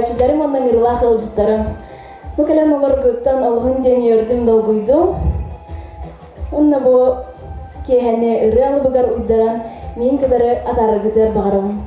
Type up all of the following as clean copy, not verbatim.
Көрөөччүлэрим уонна ыҥырыылаах ыалдьыттарым. Бу кэлэн олоргуттан олуһун диэн үөрдүм, долгуйдум. Уонна бу киэһэни ырыа алыбыгар уйдаран миин кытары атаараргытыгар баҕарабын.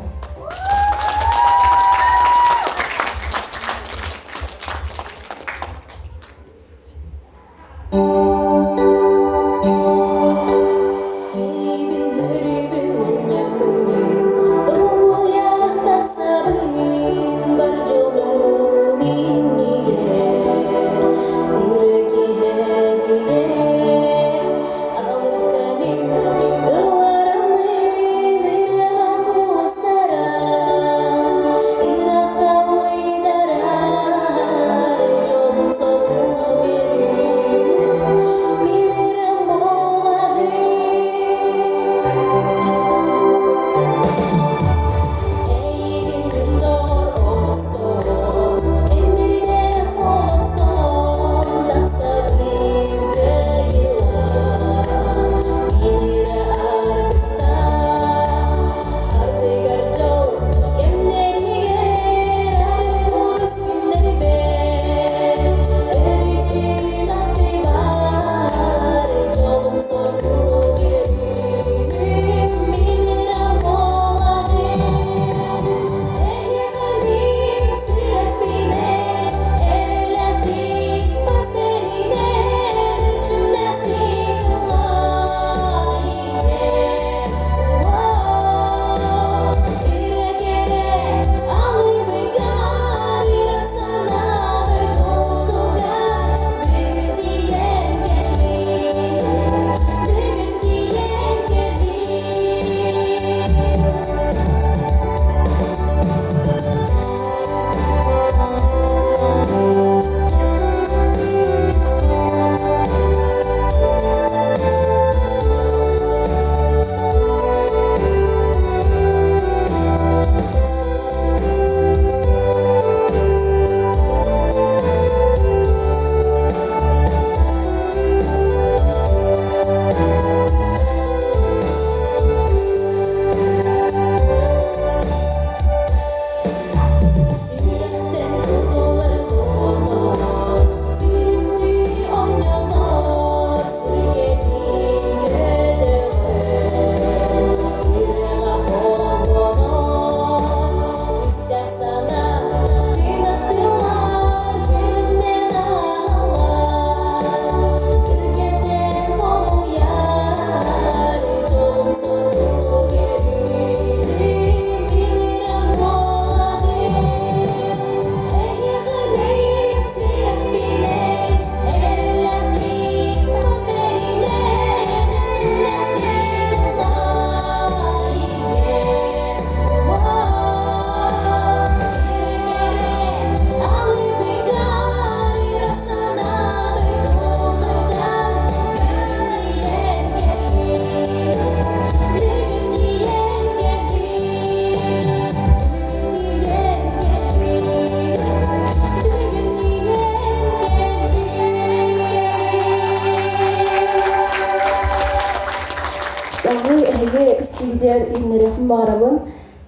Салгыы эһиги студияр иһиннэриэхпин баҕарабын,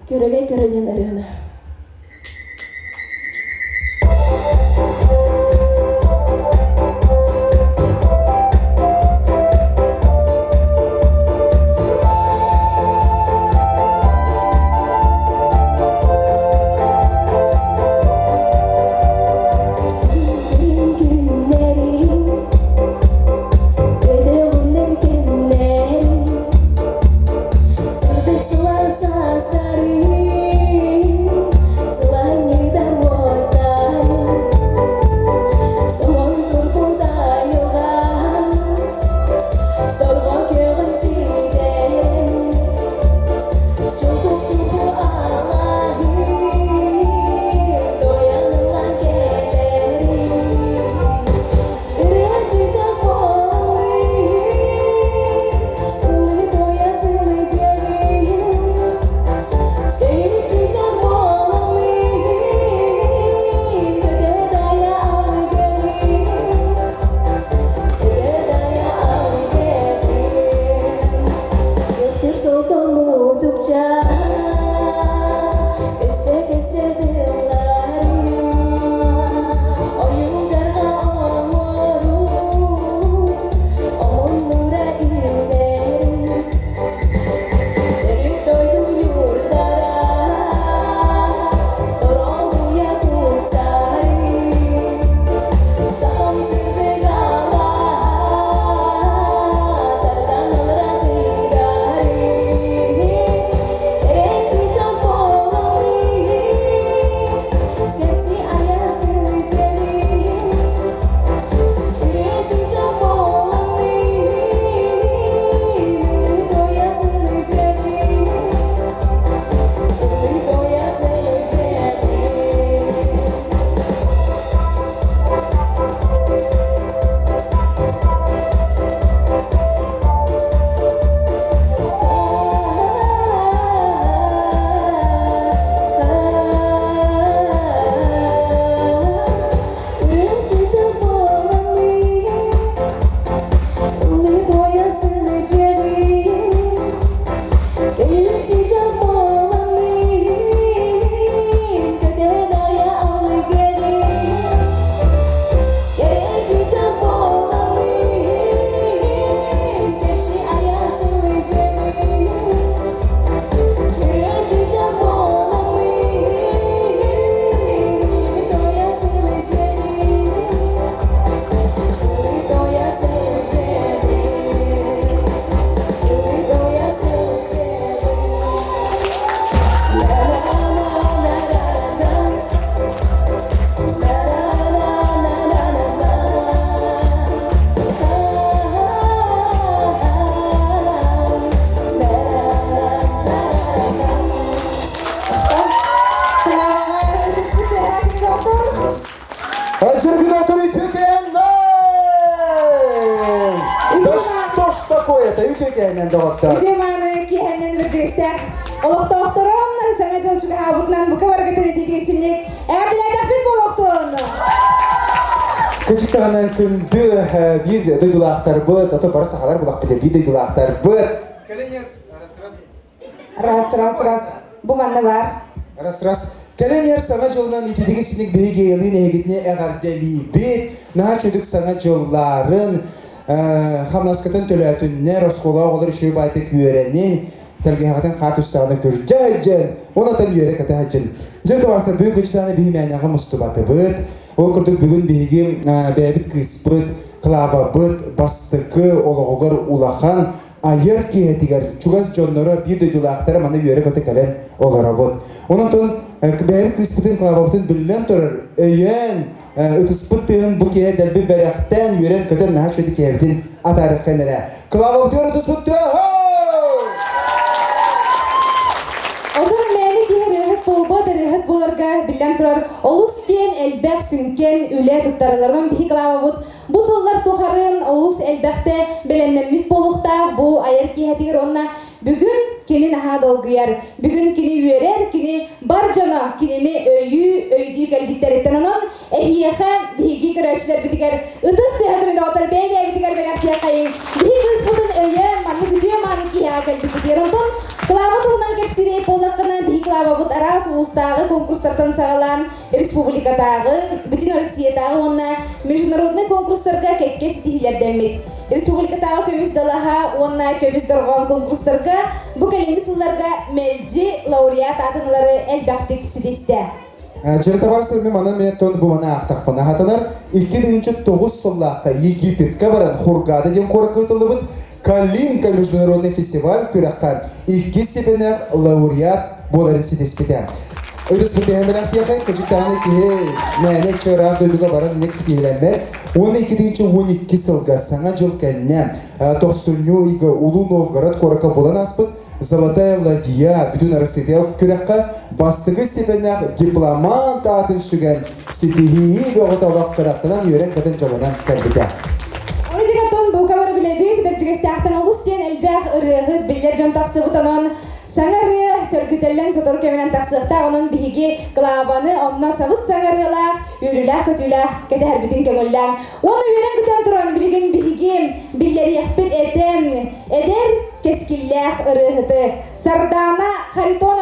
Күөрэгэй көрө диэн ырыаны. чыычаах буоламмын, көтөн айа алыгыаҕым. Кэрэ чыычаах буоламмын, кэпси айа сылдьыаҕым. Ырыа чыычаах буоламмын, тоя сылдьыаҕым. Тоя сылдьыаҕым. Тоя сылдьыаҕым. La la la la la la. Клаваҕа ытыспыт тыаһа кини доҕоттор. Очеркнотор үтүөкээннэн! Да что ж такое-то, үтүөкээннэн доҕоттор. Үтүө мааны киэһэннэн бэрдьигэстээх олохтоохторум саҥа дьыл чугаһаабытынан бука барыгытын итиитик симник эҕэрдэлээтэхпит буолуохтун! Кычыттаҕынан күндү биир дойдулаахтарбыт, ото бары сахалар булахпыт биир дойдулаахтарбыт. Раз, раз, раз. Бу манна бар. Раз, раз. Кэлэн иһэр саҥа дьылынан ититиги синик биһиги ыйылыын эһигитини эҕэрдэлиибит. Наһаа чөдүк саҥа дьыллаарын, хамнаскытын төлөөтүннэр, оскуола оҕолор үчүгэй баайтык үөрэнин, тэлгэһэҕитин хаар түстэҕинэ күрдьэ сылдьын, онатан үөрэ-көтө сылдьын. Дьэ, табаарыстар, бүгүн кычытааны биһи мээнэҕэ мустубатыбыт. Ол курдук бүгүн биһиги бэйэбит кыыспыт, Клавабыт бастакы олоҕугар улахан айар киэһэтигэр чугас дьонноро, биир дойдулаахтара маны үөрэ-көтө кэлэн олоробут. Онон бэйэбит кыыспытын Клавабытын биллэн турар, өйөөн, ытыспыт тыаһын бу киэһэ дэлби бэрэхтээн, үөрэн-көтөн наһаа үчүгэй киэһэбитин атаарыаххын эрэ. Клавабытыгар ытыспыт тыаһа! Отон мээнэ киһи ырыаһыт буолбат, ырыаһыт буоларга биллэн турар олус диэн элбэх сүҥкэн үлэ туттарылларынан биһи Клавабыт Бу сыллар тухары олус элбэхтэ бэлэмнэммит буолуохтаах бу айар киэһэтигэр уонна бүгүн кини наһаа долгуйар, бүгүн кини үөрэр, кини бар дьоно кинини өйүү, өйдүү кэлбиттэриттэн онон эһиэхэ биһиги көрөөччүлэрбитигэр ытыс тыаһа доҕоттор бэйэ-бэйэбитигэр бэлэхтиэххэйиҥ. Биһи кыыспытын өйөөн маннык үтүө мааны киһиэхэ кэлбиккитигэр онтон Клава туһунан кэпсиирэй буоллаххына биһи Клавабыт араас улуустааҕы конкурстартан саҕалаан республикатааҕы, бүтүн Россиятааҕы уонна международнай конкурстарга кэккэ ситиһиилэрдэммит. Республикатааҕы көмүс далаһа уонна көмүс дорҕоон конкурстарга бу кэлиҥҥи сылларга мэлдьи лауреат аатын ылары элбэхтик ситистэ. Чертовар сырми манан мен тон бу маны аахтахпына хатанар 2009 сыллаахха Египетка баран Хургада диэн куоракка ыытыллыбыт Калинка международный фестиваль күрэххэ иккис степеннээх лауреат буоларын ситиспитэ. Ытыспытыһан бэлэхтиэхэ, кычыктаҕына киһи мээнэ чыраах дойдуга баран инник ситиһилэммэт. 12-12 сылга Саҥа дьыл кэннэ тохсунньу ыйга Улуу Новгород куоракка булан ааспыт Золотая ладья бүтүн Россия күрэххэ бастакы степеннээх дипломант аатын сүгэн ситиһии бөҕөтө олох кыраттанан үөрэн-көтөн дьолунан кэлбитэ. Ону дьигаттан бука бары билэбит, Бэрдьигэстээхтэн олус диэн элбэх ырыаһыт, биллэр дьон тахсыбыт онон саҥа ырыа сөргүтэллэн сотору кэминэн тахсыахтаах онон биһиги Клаваны онно сабыс саҥа ырыалаах, үөрүүлээх-көтүүлээх кэтэһэрбитин көҥүллээҥ. Уонна үөрэн-көтөн туран билигин биһиги биллэриэхпит этэ эдэр кэскиллээх ырыаһыты Сардаана Харитонова.